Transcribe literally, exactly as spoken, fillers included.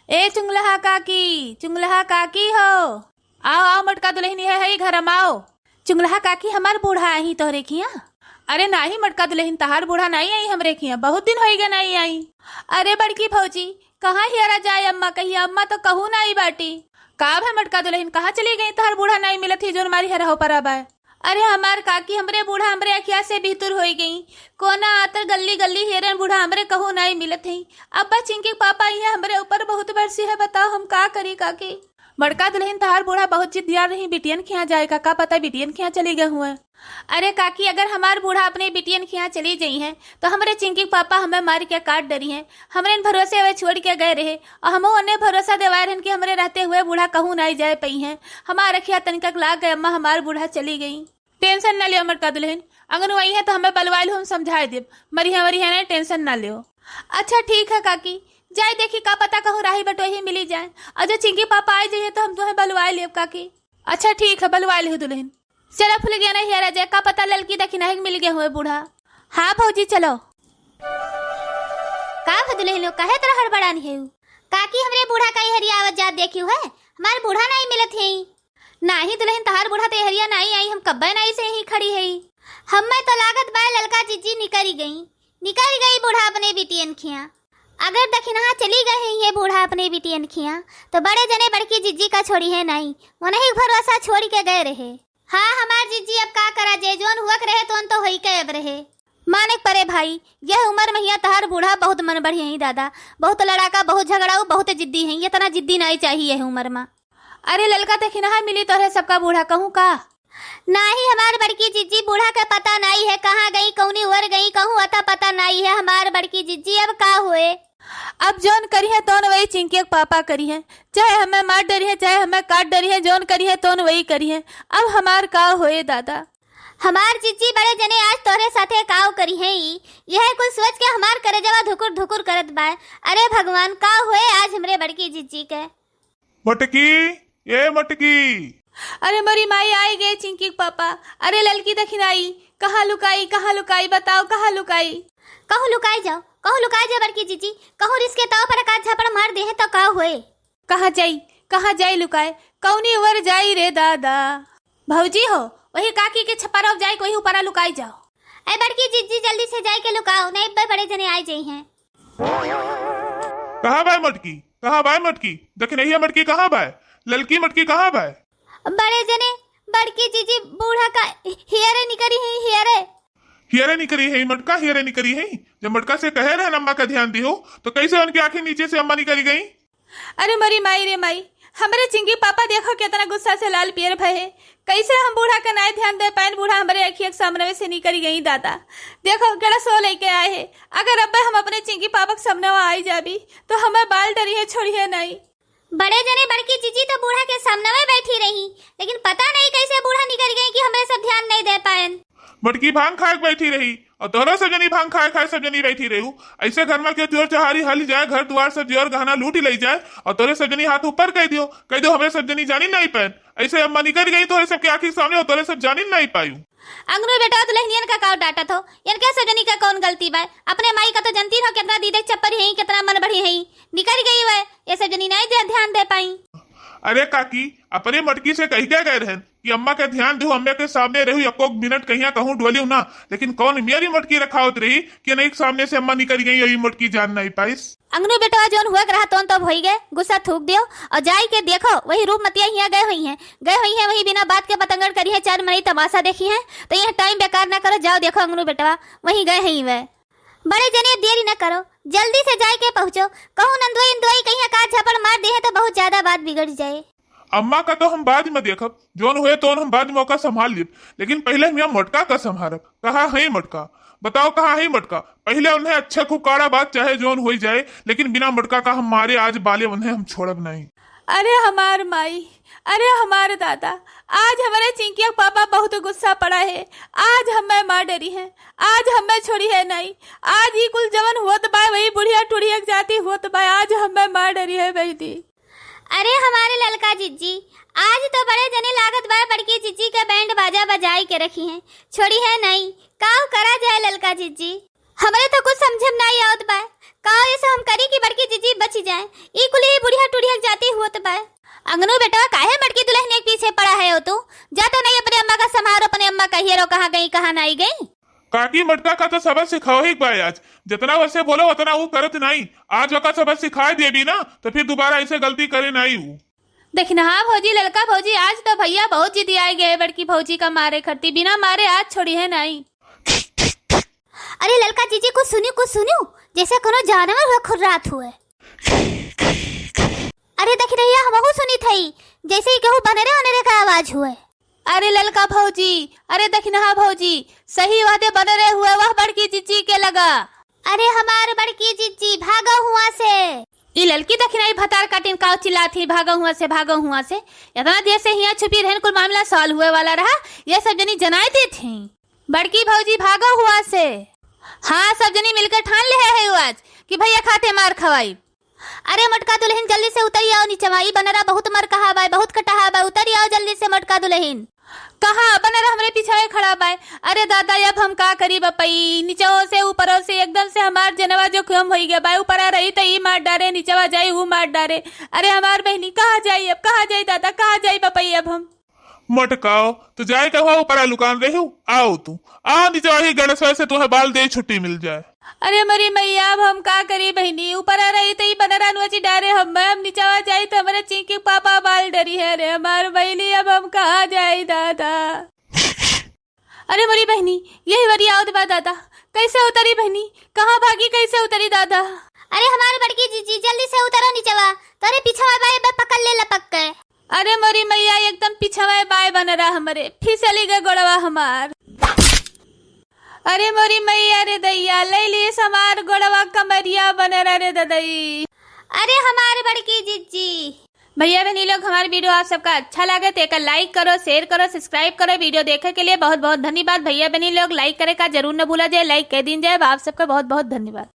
ए चुंगलहा काकी, चुंगलहा काकी हो, आओ, आओ मोटका दुलहिन, इहे हई घर मा आओ। चुंगलहा काकी, हमार बूढ़ा आई तोहरे खिया? अरे नाही मोटका दुलहिन, तहार बूढ़ा नाही आई हमरे खिया, बहुत दिन होई गए नाही आई। अरे बड़की भौजी, कहाँ हियरा जाए अम्मा कहिया, अम्मा तो कहूँ नाही बाटी। का भे मोटका दुलहिन, कहाँ चली गई? तहार बूढ़ा नाही मिलत ही, जोन मारी हरहो पर आबाए। अरे हमार काकी, हमरे बूढ़ा हमरे अखिया से बिहतुर होई गई। कोना आतर गल्ली गल्ली हेरन, बूढ़ा हमरे कहूँ नाही मिलत ही। अब्बा चिंकी के पापा इहे हमरे ऊपर बहुत बरसी है, बताओ हम का करी काकी? बड़का दुलहिन, तहार बूढ़ा बहुत जिद्दिया रही बिटियन खिया जाए का, का पता बिटियन खिया चली गए हुए। अरे काकी, अगर हमार बूढ़ा अपने बिटियन खिया चली जइहैं, तो हमरे चिंकी के पापा हमें मार के काट डरिहैं। हमरे भरोसे वे छोड़ के गए रहे, और हमहू उन्हें भरोसा देवाए रहन कि हमरे रहते हुए बूढ़ा कहूँ नाही जाए पइहैं। हमार अखिया तनिकक लाग गए अम्मा, हमार बूढ़ा चली गई। Tension ना लियो मोटका दुलहिन, अंगनू अइहैं तो हमें बलवाइल, हम समझाए देब, मरिहैं वरिहैं नहीं, tension ना लियो। अच्छा ठीक है काकी, जाए देखी का पता कहूँ राही बटोही मिली जाए, और जो चिंकी पापा आए जाइए तो हम तुम्हें बलवाए लेब काकी। अच्छा ठीक है, बलवाए लिहू दुलहिन। चला फुलगिया नहीं हियरा जाए, का पता ललकी दखिनही के मिल गए हुए बूढ़ा। हाँ भौजी चलो। का भे दुलहिन लोग, काहे तरह हड़बड़ानी है? काकी हमरे बूढ़ा का इहरिया आवत जात देखियो है, हमार बूढ़ा नाही मिलत है। नाही दुलहिन, तहार बूढ़ा तो इहरिया नाही आई, हम कब्बे नाही से ही खड़ी है। हमें तो लागत बा ललका जिज्जी निकरी गई, निकरी गई बूढ़ा अपने बिटियन खिया। अगर दखिनहा चली गए हैं ये बूढ़ा अपने बिटियन खिया, तो बड़े जने बड़की जिज्जी का छोड़िहैं नाही, उन्हीं भरोसा छोड़ के गए रहे। हाँ हमार जिज्जी, अब का करा जे, जोन हुअक रहे तोन तो होई के अब रहे। मानेक परे भाई, यह उमर मा हिया तहार बूढ़ा बहुत मन बढ़िया ही दादा, बहुत लड़ाका, बहुत झगड़ाऊ, बहुत जिद्दी है, इतना जिद्दी नाही चाहिए यह उमर मा। अरे ललका दखिनहा मिली तोहरे सबका बूढ़ा, कहूँ का? नाही हमार बड़की जिज्जी, बूढ़ा के पता नाही है कहाँ गई, कौनी ओर गई, कहूँ अता पता नाही है हमार बड़की जिज्जी, अब का होए? अब जौन करिहैं तौन वही चिंकी के पापा करिहैं, चाहे हमें मार डरिहैं, चाहे हमें काट डरिहैं, जौन करिहैं तौन वही करिहैं। अब हमार का होए दादा? हमार जिज्जी बड़े जने आज तोहरे साथे काव करिहैं ई, यह कुल सोच के हमार करेजवा धुकुर धुकुर करत बाय। अरे भगवान, का होए आज हमरे बड़की जिज्जी के? मटकी, ए मटकी। अरे मोरी माई, आई गए चिंकी के पापा। अरे ललकी दखिनाई, कहाँ लुकाई, कहाँ लुकाई, बताओ कहाँ लुकाई? कहूँ लुकाई जाओ, कहूँ लुकाई जाओ बड़की जिज्जी, कहूँ रिस के ताव पर का झापड़ मार देहैं तो का होए? कहाँ जाई, कहाँ जाई लुकाए, कौनी ओर जाई रे दादा? भौजी हो, वही काकी के छपरा जाई, वही ऊपरा लुकाई जाओ। ए बड़की जिज्जी, जल्दी से जाए के लुकाओ, नहीं बे बड़े जने आए जइहैं। कहाँ बाय मटकी? कहाँ बाय मटकी? दखिनहिया मटकी कहाँ बाय? ललकी मटकी कहाँ बाय? बड़े जने, बड़की जिज्जी, बूढ़ा का हियरे निकरी है, हियरे। हियरे निकरी है मटका, हियरे निकरी है। जब मटका से कहे रहे अम्मा का ध्यान दिहो, तो कैसे उनकी आँखें नीचे से अम्मा निकरी गई? अरे मोरी माई रे माई, हमरे चिंकी पापा देखो कितना गुस्सा से लाल पियर भए है। कैसे हम बूढ़ा के नाय ध्यान दे पाएन, बूढ़ा हमरे अखिया के सामने से निकरी गई दादा। देखो केड़ा सो लेके आए है। अगर अब हम अपने चिंकी पापा के सामने आई जाबी तो हमें बाल डरिहैं, छोड़िहैं नहीं। बड़े जने बड़की जिज्जी तो बूढ़ा के सामने बैठी रही, लेकिन पता नहीं कैसे बूढ़ा निकरी गई कि हमरे सब ध्यान नहीं दे पाएन। मटकी भांग खाए के बैठी रही और तोहरो सब जनी भांग खाए खाए सब जनी बैठी रहू। ऐसे घर मा क्यों जोर चहारी हाली जाए, घर दुआर सब जोर गहना लूट ले जाए और तोहरे सब जनी हाथ ऊपर कह दियो, कह दियो हमरे सब जनी जानी नहीं पाएन। ऐसे अम्मा निकरी गई तोहरे सबके आँखी के सामने और तोहरे सब जानी नहीं पायू। अंगनू बेटवा दुलहिनियन का काव डांटत हो, इनके सब जनी का कौन गलती बाय? अपने माई का तो जनती हो कितना दीदे चप्परी है, कितना मन बढ़ी है, निकरी गई वह, ये सब जनी नहीं दे, ध्यान दे पाई। अरे काकी, अपने मटकी से कही के गए रहन कि अम्मा के ध्यान देहु, अम्मा के सामने रहू, एको मिनट कहिया कहूँ डोलियो ना, लेकिन कौन मेरी मटकी रखावत रही कि नहीं सामने से अम्मा निकरी गई, यही मटकी जान नहीं पाइस। अंगनू बेटवा जौन हुआ के रहा तौन तब होई गए, गुस्सा थूक दियो और जाई के देखो वही रूपमतिया हिया गए हुई हैं, गए हुई हैं वही बिना बात के बतंगड़ करी है, चार मनई तमाशा देखी हैं, तो यह time बेकार ना करो, जाओ देखो अंगनू बेटवा वही गए हैं वह। बड़े जने देरी न करो, जल्दी से जाए के पहुँचो, कहूँ नंदुई इंदुई कहीं का झापड़ मार दे है तो बहुत ज्यादा बात बिगड़ जाए। अम्मा का तो हम बाद में देखब, जौन हुए तौन हम बाद में ओका संभाल लेब, लेकिन पहले हम यहाँ मटका का संभारब। कहाँ है मटका? बताओ कहाँ है मटका? पहले उन्हें अच्छा खूब काड़ा बात चाहे जौन होई जाए, लेकिन बिना मटका का हम मारे आज बाले उन्हें हम छोड़ब नहीं। अरे हमार माई, अरे हमार दादा, आज हमरे चिंकिया के पापा बहुत गुस्सा पड़ा है। आज हमें मार डरी है, आज हमें छोड़ी है नहीं। आज ही कुल जवन होत बाय वही बुढ़िया टुढ़िया के जाती होत बाय। आज हमें मार डरी है बहनी। अरे हमारे ललका जिज्जी, आज तो बड़े जने लागत बा बड़की जिज्जी के बैंड बाजा बजाई के रखी हैं, छोड़ी है नहीं। काव करा जाए ललका जिज्जी? हमरे तो कुछ समझे में नाई आवत बा। का ऐसे हम करी कि बड़की जिज्जी बची जाए? ई कुली बुढ़िया टुढ़िया के जाती हुवत बा। अंगनू बेटवा, काहे बड़की दुलहिन के पीछे पड़ा है हो तू? जा तो नहीं अपने अम्मा का संभारो, अपने अम्मा कहिए रो कहाँ गई, कहाँ नाई गई। काकी, मोटका का तो सबक सिखाओ ही बा आज। जितना वसे बोलो उतना ऊ करत नाई। आज ओका सबक सिखाए देबी ना तो फिर दोबारा ऐसे गलती करे नाई ऊ। देखिन हा भौजी, ललका भौजी, आज तो भैया बहुत जिदियाए गए बड़की भौजी का मारे खरती, बिना मारे आज छोड़ी है नाई। अरे ललका जीजी, कुछ सुनी, कुछ सुनी, जैसे कोनो जानवर हुए खुर्रात हुए। अरे देखी रहिया, हमहू सुनी थई, जैसे ही केहू बनरे वनरे का आवाज हुए। अरे ललका भौजी, अरे दखिनहा भौजी, सही वादे बनरे हुए वह बड़की जिज्जी के लगा। अरे हमार बड़की जिज्जी, भागो हुआ से। ई ललकी दखिनाई भतार काटिन काव चिल्लात ही, "भागो हुआ से, भागो हुआ से।" इतना देर से हियाँ छुपी रहन, कुल मामला सॉल्व हुए वाला रहा, ये सब जनी जनाए देत ही। बड़की भौजी, भागो हुआ से। हाँ, सब जनी मिलके ठान ले है आज कि भैया खाते मार खवाई। अरे मोटका दुलहिन, जल्दी से उतरी आओ नीचवा, ई बनरा बहुत मर कहा बाय, बहुत कटहा बाय, उतरी आओ जल्दी से मोटका दुलहिन। कहाँ बनरा हमरे पीछे खड़ा बाय? अरे दादा, अब हम का करी बपई, नीचवो से ऊपरो से एकदम से हमार जनवा जो खुम होई गया बाय, ऊपरा रही त ई मार डारे, नीचवा जाई ऊ मार डारे। अरे हमार बहनी कहाँ जाई अब, कहाँ जाई दादा, कहाँ जाई बपई अब हम? मोटकाओ, तो जाए के हुआ ऊपरा लुकान रहू, आओ तू, आ नीचवा ही गणेशवा से तुहे बाल दे छुट्टी मिल जाए। अरे मरी मैया, अब हम का करी बहिनी, ऊपरा रही त ई बनरा नोची डारे हम, हम नीचवा जाई त हमरे चिंकी पापा बाल डरी है रे हमार बहिनी, अब हम कहाँ जाई दादा। अरे मरी बहिनी, यही वरी आवत बा दादा, कैसे उतरी बहिनी, कहाँ भागी, कैसे उतरी दादा? अरे हमार बड़की जीजी, जल्दी से उतरो नीचवा, तोरे पीछवा बाय बे पकड़ ले लपक के। अरे मोरी मैया, एकदम पिछवा बाय बनरा हमरे, फिसली गए गोड़वा हमार। अरे मोरी मैया रे दैया, ले ली हमार गोड़वा कमरिया बनरा रे ददई। अरे हमार बड़की जिज्जी। भैया बहनी लोग, हमार वीडियो आप सबका अच्छा लगे तो एक लाइक करो, शेयर करो, सब्सक्राइब करो। वीडियो देखे के लिए बहुत बहुत धन्यवाद। भैया बहनी लोग, लाइक करे का जरूर न भूला जाए, लाइक कर दीन जाए। आप सबका बहुत बहुत धन्यवाद।